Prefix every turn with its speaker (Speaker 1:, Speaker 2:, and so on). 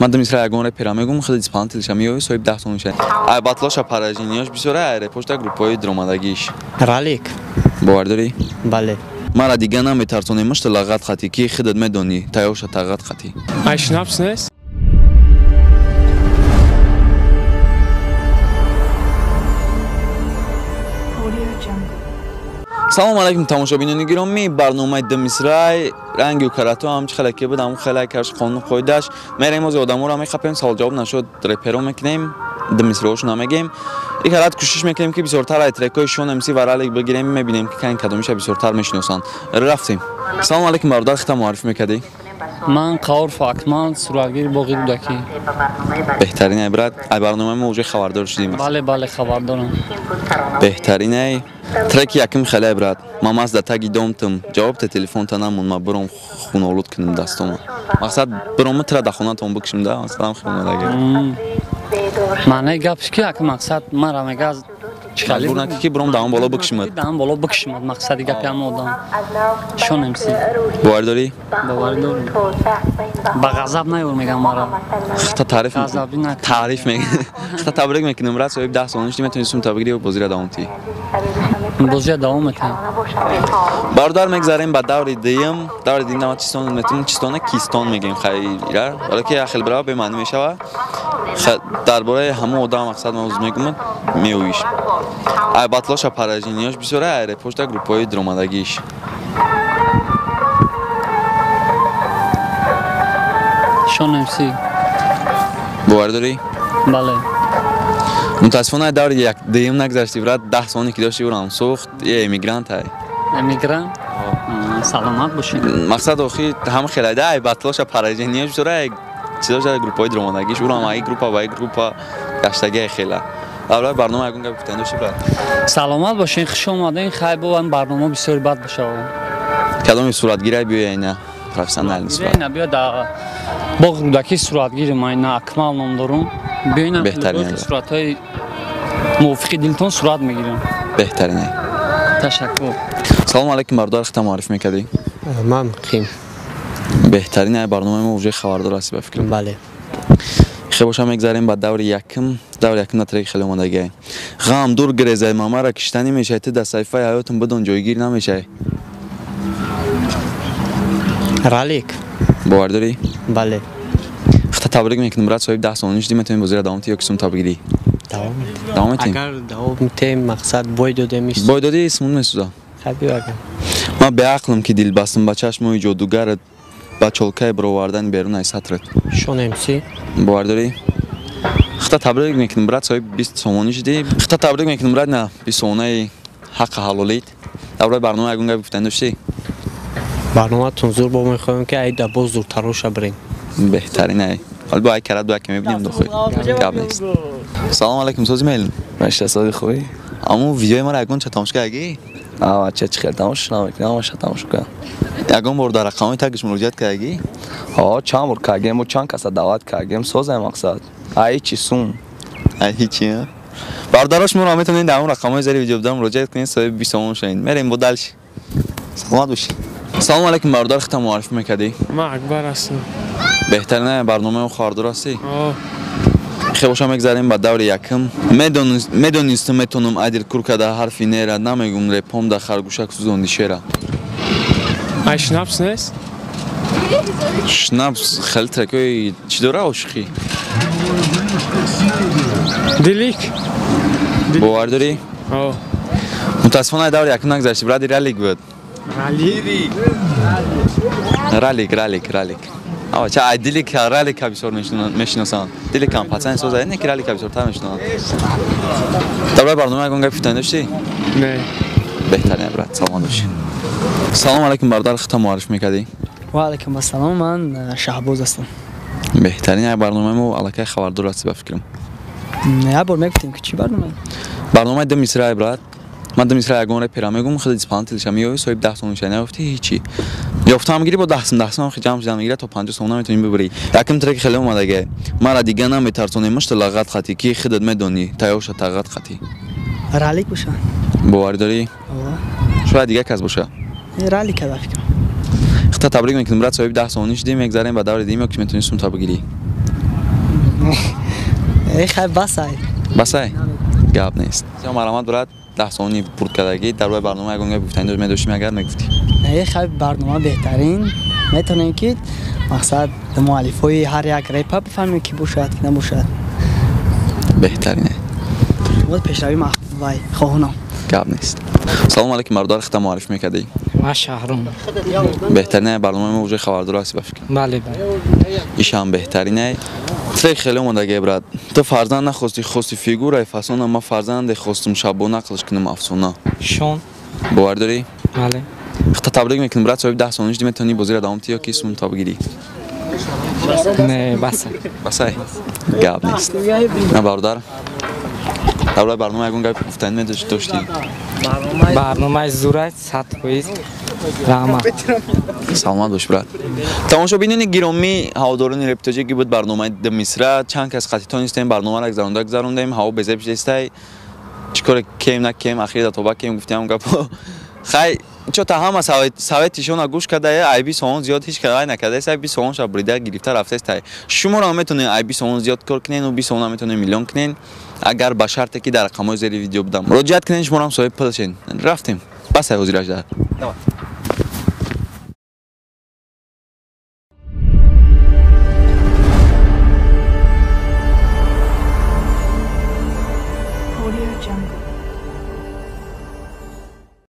Speaker 1: Ман мисра ягон репера мегум, хеле исполнителша меёвӣ, соҳиби 10 сомон мешавӣ. Ай батлоша пораженияш бисёра, ай репошта группаҳои дромадагиш.
Speaker 2: Ралик.
Speaker 1: Бовар дорӣ?
Speaker 2: Бале.
Speaker 1: Мара дига наметарсонем, мушта лағат хати, ки худат медонӣ, тайёрша тағат хати.
Speaker 3: Ай шнапс нест?
Speaker 1: Салом алейкум тамошобинони гиромӣ, барномаи Дмисрай рангу карато ҳам чӣ хеле ки буд, ҳамун хеле каш қонун қоидаш. Мерем ози одаморо мехапем, савол ҷавоб нашуд реперо мекунем, Дмисраошо намегем. Ин ҳалат кӯшиш мекунем ки бисёртар ай трекҳои Шон МС ва Ралик бигирем, мебинем ки кайн кадомиша бисёртар мешиносанд. Рафтем. Салом алейкум бародар, хита муаррифӣ мекардӣ?
Speaker 4: Ман Қаҳор Акмал, суратгири боғи Рӯдакӣ.
Speaker 1: Беҳтарин ай брат, ай барномаи мо уже хабардор шудем.
Speaker 4: Бале, бале, хабардорам.
Speaker 1: Беҳтарин ай. Треки яким хеле ай брат. Ман мас да таги домтам, ҷавоб та телефонта намон, ма буром хунолуд кунам дастома. Мақсад буром тра да хонатон бикшим да, масалан хунолага.
Speaker 4: Маънаи гапш ки як мақсад мара мега
Speaker 1: чӣ бурна ки буром даҳон боло бикшимад.
Speaker 4: Даҳон боло бикшимад, мақсади гапи ҳама одам. Шон МС.
Speaker 1: Бовар дорӣ?
Speaker 4: Бовар дорам. Ба ғазаб наёр мегам мара.
Speaker 1: Хата таъриф таъриф мег. Хата табрик мекунам брат, соҳиби 10 сомон шудӣ, метавонӣ сум табрик бозиро давом тӣ.
Speaker 4: Бозиро давом метавам.
Speaker 1: Бародар мегзарем ба даври дуюм. Даври дуюм нама чистон метавонем, чистона кистон мегем хайра. Вале як хел бира бемаънӣ мешава. Дар бораи ҳамон одам мақсад ман мегӯям меоиш. Ай батлоша пораженияш бисёра, ай репошта группаҳои дромадагиш.
Speaker 4: Шон МС.
Speaker 1: Бовар дорӣ?
Speaker 4: Бале.
Speaker 1: Мутаассифона ай даври як дуюм нагзашти брат, 10 сомоне ки дошти ӯрам сӯхт. Е эмигрант ай.
Speaker 4: Эмигрант? Саломат бошед.
Speaker 1: Мақсад охи ҳама хелайда ай батлоша пораженияш бисёра, ай чизоша группаҳои дромадагиш, ӯрам ай группа ба ай группа гаштаги хела. Аввал барнома ягон гап гуфтан дошти брат?
Speaker 4: Саломат бошед, хуш омадед. Хай бо ин барнома бисёр бад бошад.
Speaker 1: Кадоми суратгирай биёя ина профессионал нисбат?
Speaker 4: Ина биё да боғ Рӯдакӣ суратгири ма ина Акмал ном дорум. Биё ина суратҳои мувофиқи дилтон сурат мегирем.
Speaker 1: Беҳтарин.
Speaker 4: Ташаккур.
Speaker 1: Салом алейкум бародар, хита муаррифӣ мекардӣ?
Speaker 2: Ман Қим.
Speaker 1: Беҳтарин ай барномаи мо уже хабардор ҳастӣ ба фикрам.
Speaker 2: Бале.
Speaker 1: Хеле бошам мегзарем ба даври якум. Даври якум на трек хеле омадагӣ. Ғам дур гирезай мамара киштанӣ мешай, ту дар саҳифаи ҳаётам бидон ҷойгир намешай.
Speaker 2: Ралик.
Speaker 1: Бовар дорӣ?
Speaker 2: Бале.
Speaker 1: Хата табрик мекунам брат, соҳиби 10 сомонӣ шудӣ, метавонӣ бозиро давом тӣ ё ки сум табрик?
Speaker 2: Давом.
Speaker 1: Давом метем?
Speaker 2: Агар давом метем, мақсад бой додем.
Speaker 1: Бой додӣ, сумон месӯза.
Speaker 2: Хай биё агар.
Speaker 1: Ман беақлам ки дил бастам ба чашмои ҷодугарат, ба чолкаи баровардан берун ай сатрат.
Speaker 2: Шон МС.
Speaker 1: Бовар дорӣ? Хата табрик мекунам брат, соҳиби 20 сомонӣ шудӣ. Хата табрик мекунам брат, на 20 сомонаи ҳаққи ҳалолит. Дар бораи барнома ягон гап гуфтан доштӣ?
Speaker 2: Барноматон зур бо мехоҳем ки ай да боз зуртароша бирем.
Speaker 1: Беҳтарин ай. Ҳол бо ай карат бо ки мебинем дохил. Гап нест. Салом алейкум, сози мейл.
Speaker 5: Башта сози хубӣ?
Speaker 1: Аму видеои маро ягон ча тамошо кардагӣ?
Speaker 5: А, ча чӣ хел тамошо намекунам, ҳамаша тамошо кардам.
Speaker 1: Ягон бор дар рақамҳои тагиш муроҷиат кардагӣ?
Speaker 5: Ҳо, чанд бор кардем, мо чанд каса даъват кардем, созай мақсад. Ай ҳичи сум.
Speaker 1: Ай ҳичи, бародарош моро метавонед дар ҳамон рақамҳои зери видео буда муроҷиат кунед, соҳиби 20 сомон шавед. Мерем бо дальше. Саломат бошед. Салом алейкум бародар, хита муаррифӣ мекардӣ?
Speaker 3: Ман Акбар ҳастам.
Speaker 1: Беҳтарин барномаи хабардор ҳастӣ?
Speaker 3: Ҳо.
Speaker 1: Хеле бошам мегзарем ба даври якум. Медонистам метонам айдил кур карда ҳарфи нера, намегум репом да харгӯшак сӯзонди шера.
Speaker 3: Ай шнапс нест?
Speaker 1: Шнапс хеле трекҳои чӣ дора ошиқӣ?
Speaker 3: Дилик.
Speaker 1: Бовар дорӣ?
Speaker 3: Ҳо.
Speaker 1: Мутаассифона даври якум нагзашти бради, ралик буд.
Speaker 3: Ралик.
Speaker 1: Ралик, ралик, ралик. Ава ча ай дилик ралика бисёр мешиносанд. Диликам пацан соза, не ки ралика бисёртар мешиносанд. Дар бораи барнома ягон гап гуфтан доштӣ?
Speaker 3: Не.
Speaker 1: Беҳтарин брат, саломат бошӣ. Салом алейкум бародар, хита муаррифӣ мекардӣ?
Speaker 6: Ва алейкум ассалом, ман Шаҳбоз ҳастам.
Speaker 1: Беҳтарин ай барномаи мо аллакай хабардор ҳастӣ ба фикрам.
Speaker 6: Як бор мегуфтем ки чӣ барнома?
Speaker 1: Барномаи ду мисра ай брат. Ман ду мисра ягон репера мегум, хеле исполнителша меёвӣ, соҳиби 10 сомон мешавӣ. Наёфтӣ ҳичи. Ёфтам гирӣ бо 10 сом, 10 сом ҷамъ шуда мегирад то 50 сомон наметавонӣ бибарӣ. Якум трек хеле омадагӣ. Мара дига наметарсонем, мушта лағат хати, ки худат медонӣ, тайёрша тағат хати.
Speaker 6: Ралик боша.
Speaker 1: Боварӣ дорӣ? Шояд дига кас боша.
Speaker 6: Ралик ба фикрам.
Speaker 1: Хита табрик мекунам брат, соҳиби 10 сомонӣ шудӣ, мегзарем ба даври дуюм, ё ки метавонӣ сумта бигирӣ?
Speaker 6: Хай басай.
Speaker 1: Басай? Гап нест. Марҳамат брат, 10 сомонӣ бурд кардагӣ, дар рӯи барнома ягон гап гуфтанӣ медоштем, агар мегуфтӣ.
Speaker 6: Не, хай барнома беҳтарин. Метавонем ки мақсад муаллифҳои ҳар як репа бифаҳмем ки бошад, ки набошад.
Speaker 1: Беҳтарине.
Speaker 6: Боз пешравӣ вай хоҳонам.
Speaker 1: Гап нест. Салом алейкум, бародар, худта муаррифӣ мекардӣ?
Speaker 7: Ман Шаҳром.
Speaker 1: Беҳтарине, барномаи мо уже хабардор ҳастӣ ба фикр.
Speaker 7: Бале, бале.
Speaker 1: Ишам беҳтарине. Трек хеле омадагӣ, брат. Ту фарзанд нахостӣ, хости фигураи фасона, ман фарзанде хостум, шабона қилиш кунам афсона.
Speaker 7: Шон.
Speaker 1: Бовар дорӣ?
Speaker 7: Бале.
Speaker 1: Худта табрик мекунам, брат, соҳиби 10 сомонӣ шудӣ, метавонӣ бозиро давом диҳӣ ё ки сумта бигирӣ?
Speaker 7: Не, басай.
Speaker 1: Басай? Гап нест. На бародар, дар бораи барнома ягон гап гуфтанӣ медоштӣ?
Speaker 7: Барномаи зур аст, 100%. Раҳмат.
Speaker 1: Саломат бош, брат. Тамошобинони гиромӣ, ҳаводорони репи тоҷикӣ буд барномаи ду мисра. Чанд кас қатъитон нистем, барномаро гузаронда гузарондем, ҳаво безеб шудестай. Чӣ коре кем накем, ахири да тоба кем гуфтем гапо. Хай, чо та ҳама советишона гӯш кардае, айби сомон зиёд ҳеҷ кас накардааст, айби сомон ша бурида гирифта рафтааст. Шуморо метавонед айби сомон зиёд кор кунед, ва 20 сомон метавонед миллион кунед, агар ба шарте ки дар рақамҳои зери видео будам муроҷиат кунед, шуморо ҳам соҳиби пул шед. Рафтем. Бас ҳозираш.